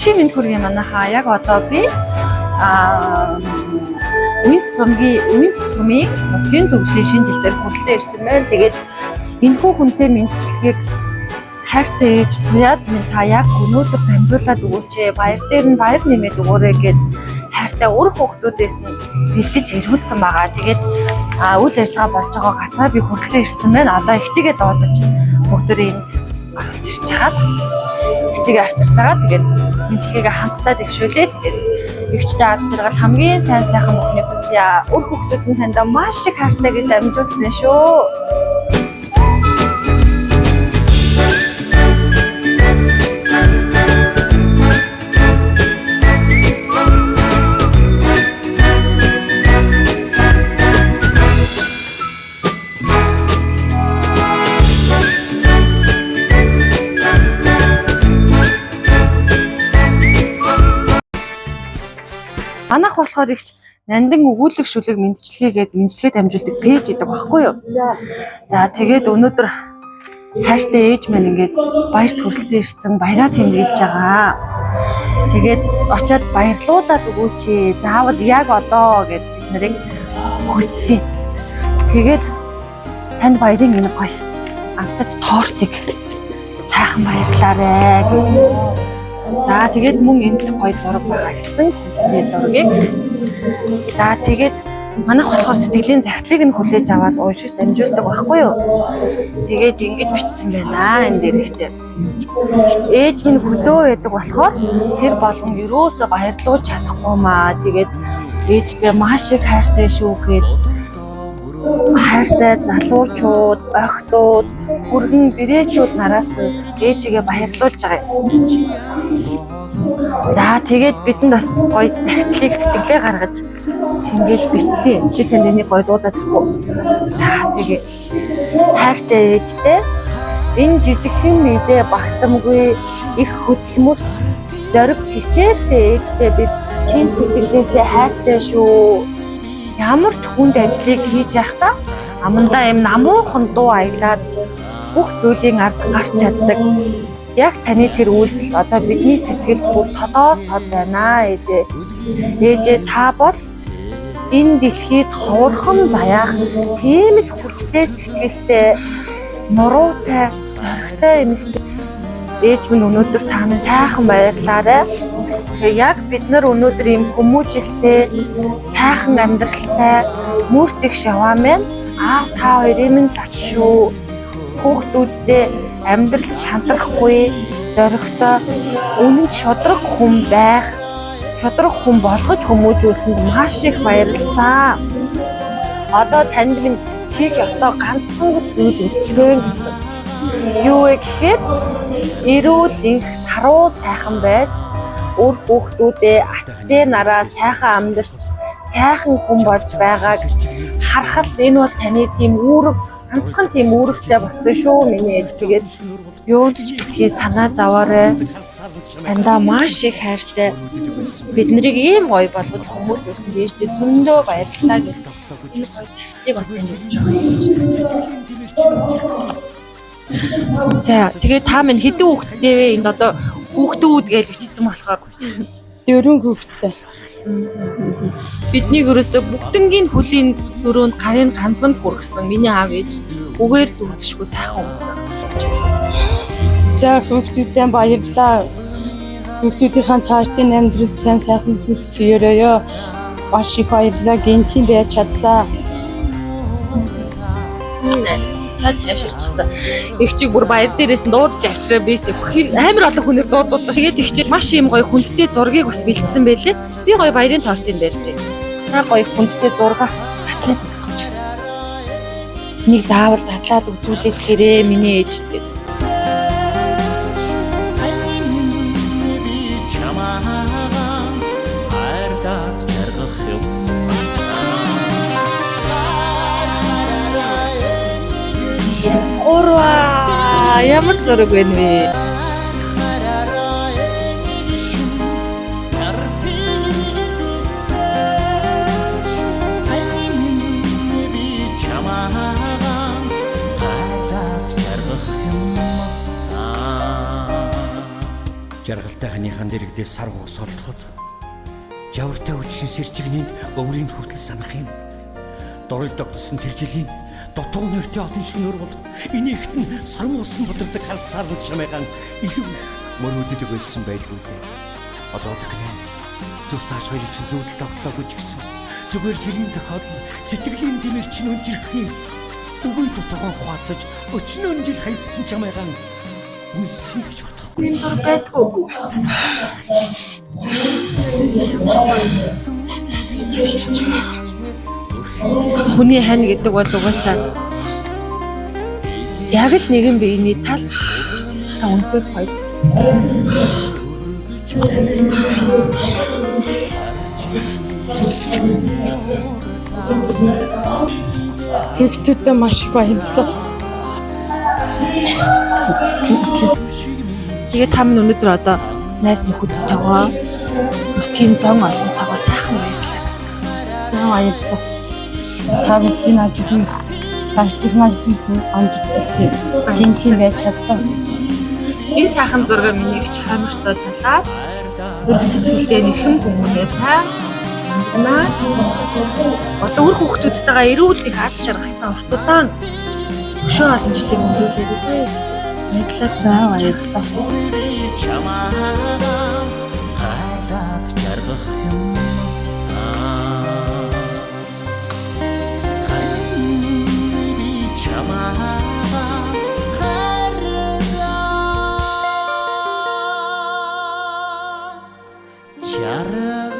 Өдрийн мэнд хүргэе манайхаа. Яг одоо би аа Үнд сумгийн Үнд сумын нутгийн зөвлөлийн шинэ жил дээр хүрэлцэн ирсэн байна. Тэгээд энэхүү хүнтэй мэндчилгээг хайртай ээж Туяад минь та яг өнөөдөр дамжуулаад өгөөч ээ. Баяр дээр нь баяр нэмээд өгөөрэй гэд хайртай үр хүүхдүүдээс нь бэлдэж ирүүлсэн байгаа. Тэгээд үйл ажиллагаа болж байгаа газар би хүрэлцэн ирсэн байна. Одоо эгчийгээ дуудаж бүгдээрээ энд оруулж ирж хагаад эгчийгээ авчирч байгаа. Тэгээд мэндчилгээгээ хамтдаа дэвшүүлээ. Тэгээд эгчтэй аз жаргал хамгийн сайн сайхан бүхнийг хүсье. Үр хүүхдүүд нь таньда маш их хайртай гэж дамжуулсан шүү. Манайх болохоор ихч нандин өгүүлэг шүлэг мэндчилгээгээд мэндчилгээ дамжуулдаг пэйж гэдэг багхгүй юу? За тэгээд өнөөдөр хайртай ээж маань ингээд баярт хүрэлцэн ирсэн баяраа тэмдэглэж байгаа. Тэгээд очиод баярлуулад өгөөч ээ. Заавал яг одоо гэд бид нарыг хүссэн. Тэгээд танд баярын энэ гоё амтаж тортыг сайхан баярлаарэ гэд. За тэгээд мөн энд гоё зураг байгаа гэсэн хүнсний зургийг. За тэгээд манайх болохоор сэтгэлийн захидлыг нь хүлээж аваад уншиж дамжуулдаг байхгүй юу? Тэгээд ингэж бичсэн байна энэ дээр ихчээр. Ээж минь хөдөө байдаг болохоор тэр болгон ерөөсөө баярлуулж чадахгүй маа. Тэгээд ээжтэй маш их хайртай шүү гэд хайртай залуучууд, охидууд, хүргэн бэрээчүүл нараас нь ээжигээ баярлуулж байгаа юм. За тэгээд бидэнд бас гоё захидлыг сэтгэлээ гаргаж шингээж бичсэн. Би танд энийг гоё дуудаад өгөх. За тэгээ хайртай ээжтэй энэ жижигхэн мэдээ багтамгүй их хөдөлмөрч зориг хичээртэй ээжтэй бид чин сэтгэлээсээ хайртай шүү. Ямар ч хүнд ажлыг хийж байхдаа амандаа юм намуухан дуу аялаад бүх зүйлийн ард гарч чаддаг. Яг таны тэр үйлдэл одоо бидний сэтгэлд бүр тодоос тод байна ээжээ. Ээжээ та бол энэ дэлхийд ховорхон заяах тийм л хүчтэй сэтгэлтэй нуруутай зоригтой эмэгтэй ээж минь өнөөдөр та минь сайхан баярлаарай. Тэгээ яг бид нар өнөөдөр ийм хүмүүжилтэй сайхан амьдралтай мөр тэгш яваа мэн аав та хоёрын минь л ач шүү. Хүүхдүүддээ амьдралд шантрахгүй зоригтой үнэнд шудраг хүн байх шудраг хүн болгож хүмүүжүүлсэнд маш их баярлалаа. Одоо танд минь хийх ёстой ганцхан зүйл үлдсэн гэсэн. Юу вэ гэхээр эрүүл энх саруу сайхан байж үр хүүхдүүдээ ач зээ нараа сайхан амьдарч сайхан хүн болж байгааг харахад энэ бол таны тийм үүрэг ганцхан тийм үүрэгтэй болсон шүү миний ээж. Тэгээд юунд ч битгий санаа зовоорой. Таньдаа маш их хайртай. Бид нарыг ийм гоё болгож хүмүүжүүлсэн ээжтэй зөндөө баярлалаа гэж энэ гоё захидлыг бас танд өгч байгаа юм чи. За тэгээд та минь хэдэн хүүхэдтэй вэ? Энд одоо хүүхдүүд гэж бичсэн болохоор Дөрвөн хүүхэдтэй. Бидний ерөөсө бүгднгийн хөлийн өрөөнд гарын ганцанд хүргэсэн. Миний аав ээж үгээр зүгдшгүй сайхан хүмүүс. За хүүхдүүдээ баярлалаа. Хүүхдүүдийнхээ цаашдын амьдралд сайн сайхан хүсье. Маш их баярлалаа. Гинтийн байж чадлаа. Цаад тавширч та. Их чиг бүр баяр дээрээс нь дуудаж авчираа бис. Амар олон хүнээр дуудуулаа. Тэгээд их чиг маш ийм гоё хүндтэй зургийг бас бэлдсэн байлээ. Би гоё баярын тортыг барьж байна. Та гоё хүндтэй зураг задлаад өгч. Нэг заавал задлаад үзүүлэх хэрэг миний ээж тэгээд. Би чамаагаан хайрлаад жаргах юмсан. Гурваа ямар зураг вэ нэ? Би чамаагаан хайрлаад жаргах юмсан. Жаргалтай ханыхан дэрэгдээ сар хугас олдоход жавартай үжсэн сэрчигнийд өврийн хүртэл санах юм. Дурыг догдсон тэр жилийн дутуу нэртэй олон шөнөөр болох инээхт нь сормуусан бадардаг харцаар нь чамайгаан илүү их мөрөөддөг байсан байлгүй дээ. Одоо тэгнэ. Зүсаач хоёрыг чинь зүудэл давтлаагүй ч гэсэн зүгээр жирийн тохиолдол сэтгэлийн дэмэр чинь өнжирх юм. Үгүй дутуугаан хуваацаж өчнөөн жил хайсан чамайгаан үнсэй гэж бодохгүй. Ийм зураг байдгүй. Хүний хань гэдэг бол угаасаа яг л нэгэн биений тал та үнэхээр гоё. Хүүхдүүдэд маш их баярлалаа. Тэгээ та минь өнөөдөр одоо найз нөхөдтэйгоо нутгийн зон олонтойгоо сайхан баярлалаа. За баярлалаа. Та бүгдийн ажил үйлс цаашдын ажил үйлс нь амжилт хүсье. Гинтийн байж чадлаа. Энэ сайхан зураг миний их чоймортой залаад зүрх сэтгэлдээ нэрхэм хүмүүнээ та амгнаа. Одоо үр хүүхдүүдтэйгээ эрүүл их аз жаргалтай урт удаан өшөө олон жилийг өнгөрүүлээрэй заа гэж. Баярлалаа. За баярлалаа. Би чамаагаан хайрлаад жаргах юмсан. Харин би чамаагаан хайрлаад жаргах